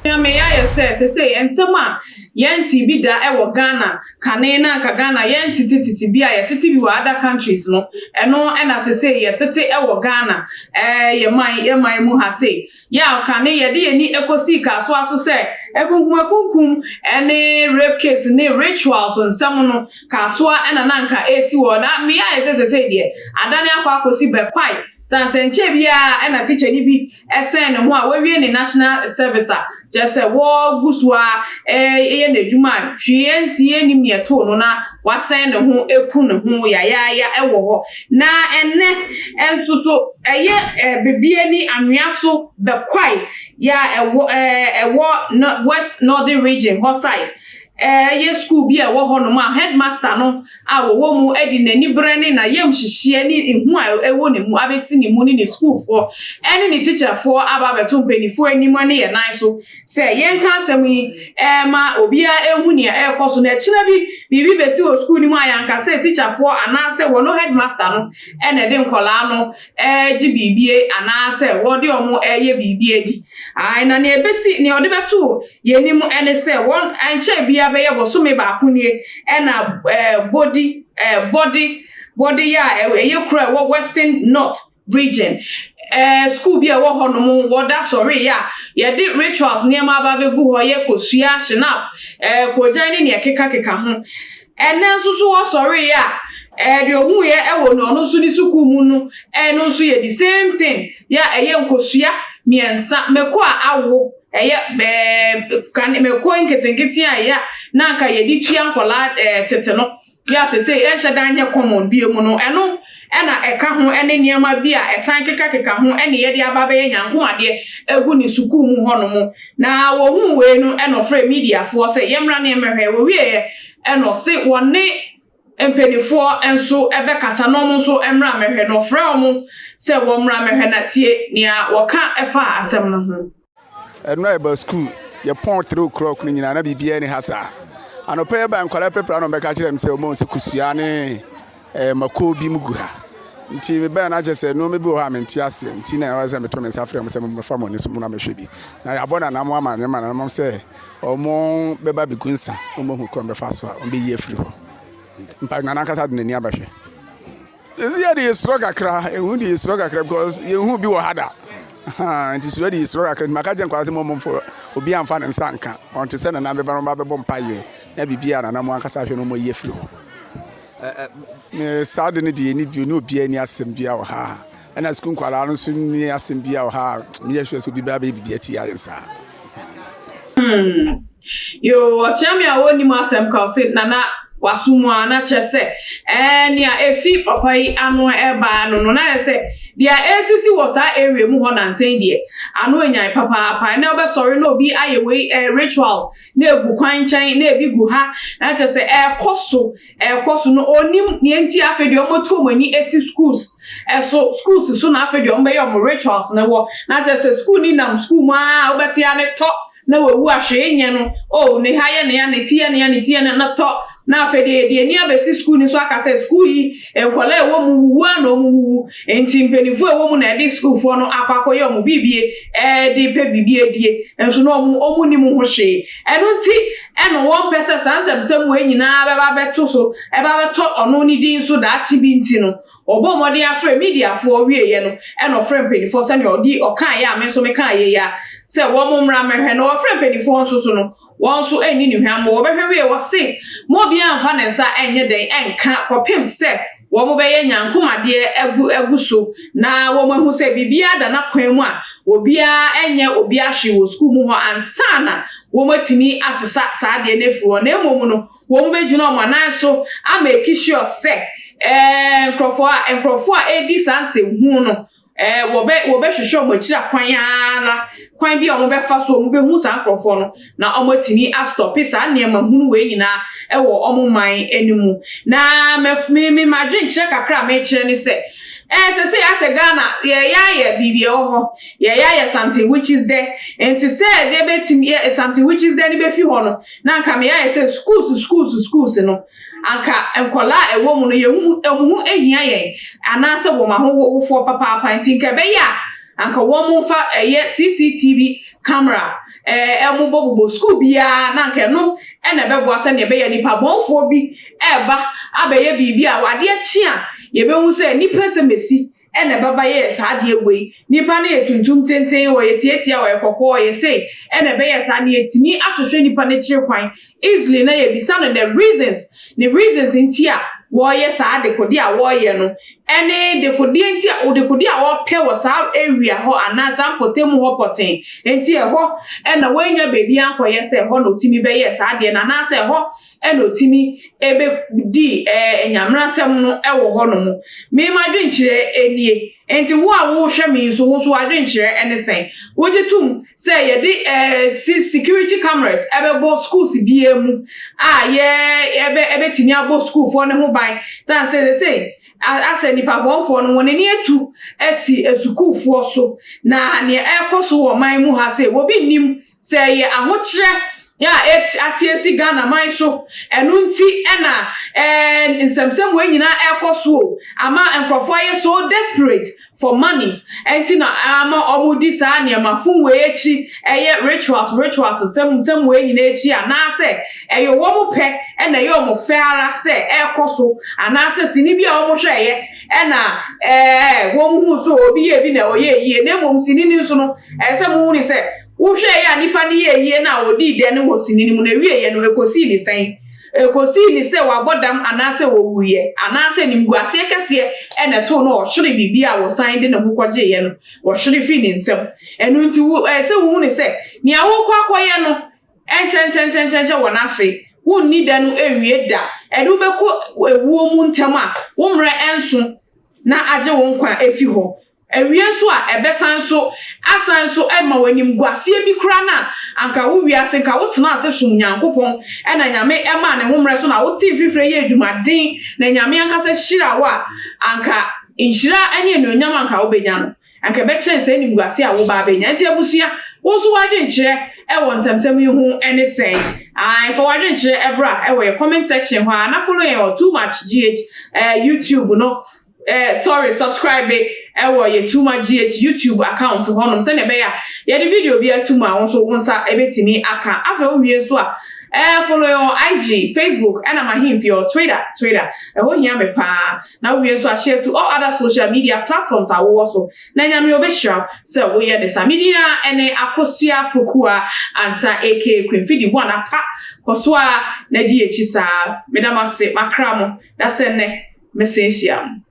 Nyame ayɛ sɛ sesei nsɛm a yɛnte bi da wɔ Ghana kane na anka Ghana yɛntete tete bi a yɛtete bi wɔ other countries no, ɛno na sesei yɛtete wɔ Ghana yɛ man yɛ man mu ha sei. Yɛ a kane yɛde yɛn ani kɔsii Kasoa so sɛ akunkumakunkum ne rape case ne rituals nsɛm no, Kasoa na na anka ɛresi wɔ na mmea ayɛ sɛ sesei deɛ adane akɔ akɔsi Bɛkwae. Sane sɛ nkyɛɛ biara na tikyani bi sɛn ne ho a wawie ne national service a kyerɛ sɛ wɔgu so ara reyɛ n'adwuma a hwee ansi nnim nea ɛtoo no na wasɛn ne ho aku ne ho yayaaya wɔ hɔ. Na ɛnnɛ nso so ɛyɛ bebie ne anwea so bɛkwae yɛ a ɛwɔ ɛwɔ West Northern Region hɔ side. Ɛyɛ sukuu bi a ɛwɔ hɔnom a headmaster no a wɔwɔ mu de n'aniberɛ ne n'ayamhyehyeɛ ne ehu a ɛwɔ ne mu abɛsi ne mu ne ne sukuufoɔ ne ne tikyafoɔ aba abɛto mpanimfoɔ anim ne yɛn nan so sɛ yɛnka asɛm yi ma obiara nhu nea ɛrekɔ so na ɛkyena bi biribi bɛsi wɔ sukuu no mu a yɛanka sɛ tikyafoɔ anaasɛ wɔn headmaster no na ɛde nkwadaa no regye biribi anaasɛ wɔde wɔn reyɛ biribi adi. Ae, na nea ɛbɛsi, nea ɔde bɛto yɛn anim ne sɛ wɔn nkyɛn biara bɛyɛ bosome baako nie ɛna ɛɛ body ɛɛ body body yɛ a ɛyɛ kuro a ɛwɔ Western North Region ɛɛ school bi a ɛwɔ hɔ nom wɔda sɔre yɛ a yɛde rituals nneɛma aba abɛgu hɔ yɛ kosua, schnapps, ɛɛ kogyan ne nea ɛkekakeka ho. Ɛnɛ nso so wɔsɔre yɛ a ɛɛ deɛ ohun yɛ ɛwɔ no ɔno nso ne sukuu mu no, ɛno nso yɛ the same thing yɛ a ɛyɛ nkosua mmiɛnsa, mako a awo, ɛyɛ ɛɛ kan mako nketenkete a ɛyɛ a na anka yɛde tua nkɔlaa tete no yɛ a sese ɛnhyɛ dan nyɛ common bie mu no, ɛno ɛna ɛka ho ɛne nneɛma bi a ɛsan kekakeka ho ɛne yɛde aba bɛyɛ nyankomadeɛ egu ne sukuu mu hɔnom. Na wɔn wei no ɛna ɔfrɛ mediafoɔ sɛ yɛmmra ne yɛmmɛhwɛ. Wɔwieɛ ɛna ɔse wɔne mpanimfoɔ nso ɛbɛkasa na wɔn nso mmra mmɛhwɛ, na ɔfrɛ wɔn sɛ wɔn mmra mmɛhwɛ na tie nea wɔka ɛfa asɛm no ho. Ɛno a yɛba school yɛpɔn 3 o'clock no nyinaa na biribiara ni ha saa. Anɔpɛ yɛba, nkwadaa pɛpɛ na ɔbɛka kyerɛ m sɛ ɔmo sɛ kosua ne mako bi mu gu ha, nti mebɛn no akyɛ sɛ nneɛma bi wɔ hɔ a mente aseɛ, nti na ɛwɔ sɛ meto me nsa frɛ mo sɛ momfa mo ani so mo na mehwɛ bi na yɛabɔ nanam ama ne ma nanam sɛ ɔmo bɛba bɛgu nsa, ɔmo hu kwan bɛfa so a ɔmo bɛyi afiri hɔ mpa. Nana ankasa de n'ani abɛhwɛ ɛsi yɛ de yɛsuro kakra, ɛhu de yɛsuro kakra because yɛhu bi wɔ ha da, nti suro de yɛsuro kakra. Nti maka gye nkwadaa sɛ mɔmɔmfo obi amfa ne nsa nka ɔnte sɛ nana bɛba no ɔba bɛbɔ mpayɛ na biribi a nana mo ankasa hwɛ no ɔmo yi afiri hɔ. Ne saa de no deɛ yɛni bio ne obiara ni asɛm bia wɔ ha, ɛna sukuu nkwadaa no nso ni asɛm bia wɔ ha. Meyɛ hwɛ sɛ obi bɛa bɛyɛ biribi akyi ayɛ saa. Yo, ɔkyea me a wɔnnim asɛm ka ɔse nana waso mu a na kyerɛ sɛ nea efi papa yi ano ɛbaa no na yɛ sɛ deɛ esisi wɔ saa area mu hɔ nansan deɛ ano enyan papaapa. Ɛnna ɔbɛsɔre na obi ayɛ wei rituals na egu kwan nkyɛn na ebi gu ha, na kyerɛ sɛ ɛɛkɔ so no onim nea nti. Afei deɛ wɔn atu wɔn ani esi schools ɛso, schools so na afei deɛ wɔn bɛyɛ wɔn rituals na wɔ, na kyerɛ sɛ school ni nam school mu aa wobɛte ya ne tɔ na wawu ahwee nyɛ no o, ne ha yɛ ne ya, ne ti yɛ ne ya, ne ti yɛ ne na tɔ. Na afei deɛ ani abɛsi school ni so aka sɛ school yi nkɔla a ɛwɔ mu wuwu a na ɔmo wuwu, nti mpanimfoɔ a ɛwɔ mu na ɛde sukuufoɔ no akɔ akɔyɛ ɔmo bibie ɛde pɛ biribi adie nso na ɔmo nim ho hwee. Ɛno nti ɛna wɔn pɛ sɛ saa nsɛmsɛm wɔ nyinaa bɛba abɛto so ɛba abɛtɔ ɔno ne din so daakye bi, nti no ɔbɔ mmɔden afrɛ mediafoɔ wieɛ no, ɛna ɔfrɛ mpanimfoɔ sɛnea ɔdi ɔkaeɛ a me nso mekaeɛ yi a sɛ wɔn mmra mmɛhwɛ. Na ɔfrɛ mpanimfoɔ nso so no, wɔn nso ani ne hwam wɔbɛhwɛ wie. Wɔse mo obiara mfa ne nsa ɛnyɛ dɛn ɛnka kɔpem sɛ wɔn bɛyɛ nyankomadeɛ agu so na wɔn ahu sɛ biribiara da n'akwan mu a obiara ɛnyɛ obiara hwee wɔ sukuu mu hɔ ansa na wɔn atumi asesa saa adeɛ no afiri hɔ. Na mmom no wɔn bɛgyina wɔn anan so ama make sure sɛ nkurɔfoɔ a ɛredi saa nsɛnhu no wɔbɛhwehwɛ wɔn akyiri akwan ara, kwan bi a wɔn bɛfa so wɔn bɛhu saa nkurɔfoɔ no na wɔn atumi astop saa nneɛma hunu wei nyinaa ɛwɔ wɔn man anim. Na mɛ me me madwenkyerɛ kakra a mekyerɛ ne sɛ sɛ asɛ Ghana yɛyɛ ayɛ biribi ɛwɔ hɔ, yɛyɛ ayɛ something which is there, nti sɛ yɛbɛtumi yɛ something which is there ne bɛfi hɔ no, na nka meyɛ ayɛ sɛ schools no anka nkɔlaa a ɛwɔ mu no yɛhu ɛmu ho ehia yɛn anaasɛ wɔn ahowofoɔ papaapa, nti nka ɛbɛyɛ a Anka wɔn mfa ɛyɛ CCTV camera ɛmobɔbobɔ sukuu biara, na anka ɛno ɛna ɛbɛboa sɛnea ɛbɛyɛ nipa bɔnfoɔ bi ɛɛba abɛyɛ biribi a wadeɛ kye a, yɛbɛhu sɛ nipa sɛ mesi ɛna ɛbɛba yɛ saa adeɛ wei. Nipa no yɛ tuntum tenten, wɔyɛ tietia, wɔyɛ kɔkɔɔ, wɔyɛ sei, ɛna ɛbɛyɛ saa ne yɛtumi ahwehwɛ nipa no akyire kwan easily na yɛbisa no the reasons, ne reasons nti a wɔreyɛ saa dekode a wɔreyɛ no, ɛne dekodeɛ nti a dekodeɛ a wɔrepɛ wɔ saa area hɔ anaa saa mpɔtam hɔ pɔten. Nti ɛhɔ ɛna wɔanya beebi ankɔyɛ sɛ ɛhɔ na otumi bɛyɛ saa adeɛ no, anaasɛ ɛhɔ ɛna otumi ɛbɛdi nyamrasɛm no ɛwɔ hɔnom. Mmarima adwenkyerɛ nie. Nti wo a wohwɛ me nso, wo nso adwenkyerɛ ɛne sɛn? Wogye tom sɛ yɛde security cameras ɛbɛbɔ schools biara mu a yɛ yɛbɛ ɛbɛtumi abɔ sukuufoɔ no ho ban, san sɛ asɛ nipa bɔnfoɔ no wɔn ani atu asi asukuufoɔ so, na nea ɛrekɔ so wɔ man mu ha sɛ obi nim sɛ ɛyɛ ahokyerɛ yɛ a ate esi Ghana man so, ɛno nti ɛna nsɛmsɛm wɔn nyinaa ɛrekɔ so o, ama nkurɔfoɔ ayɛ so desperate for monies, ɛnti na ama wɔn di saa nneɛma fun wɔ akyi, ɛyɛ rituals rituals nsɛm nsɛm wɔ nyinaa akyi, anaasɛ ɛyɛ wɔn pɛ ɛna ɛyɛ wɔn fɛ ara sɛ ɛrekɔ so, anaasɛ sini bi a wɔn hwɛ yɛ ɛna wɔn hu so obi yɛ bi na ɔyɛ yie. Na mmom sini ni nso no, ɛsɛ sɛ mo hu ni sɛ wohwɛ yɛ a, nipa no yɛ yie na ɔdii dɛ no wɔ sini no mu na ewie yɛ no, ekosii ne sɛn? Ekosii ne sɛ wabɔ dam, anaasɛ wɔwuyɛ, anaasɛ nimguaseɛ kɛseɛ ɛna ɛtoo no, ɔhwere biribi a wɔsan de ne ho kɔgyeeɛ no, wɔhwere fii ne nsam. Ɛno nti wo ɛsɛ wohu ne sɛ nea wokɔ akɔyɛ no ɛnkyɛnkyɛnkyɛnkyɛn wɔ n'afe wonni da no ewie da, ɛde wobɛkɔ ewuo mu ntɛm a wo mmerɛ ɛnso na agye wo nkwa efi hɔ awie nso a, ɛbɛsan so asan so ɛma w'anim guaseɛ bi kora no a, anka wo wiase nka wotena ase som Nyankopɔn, ɛna Nyame ɛma ne ho mmerɛ so na wote mfifire yɛ adwumaden na Nyame ankasa hyira wo a, anka nhyira ne anuonyam anka wobɛnya no, anka ɛbɛkyɛn sɛ animguase a woba abɛnya. Nti abusua, wo nso w'adwenkyerɛ ɛwɔ nsɛmsɛm yi ho ɛne sɛn? Ae, fa w'adwenkyerɛ ɛbra ɛwɔ yɛ comment section hɔ a, na follow yɛn wɔ Too Much GH YouTube no, sorry, subscribe ɛwɔ yɛ Too Much GH YouTube account hɔnom, sɛnea ɛbɛyɛ a yɛde video bi atum a, wo nso wo nsa ɛbɛtumi aka. Afei wowie nso a, follow yɛn wɔ IG, Facebook, ɛna mahemfie wɔ Twitter. Ɛhɔ hia me paa. Na wowie nso a, share to all other social media platforms a wowɔ so, na Nyame obɛhyira sɛ woyɛ ne sa. Media ɛne Akosua Pokua Anta, aka Queen Fidi One apa. Kɔ so a na di akyi saa. Medam ase, makra mo da sɛ nnɛ mɛsɛn hyia mo.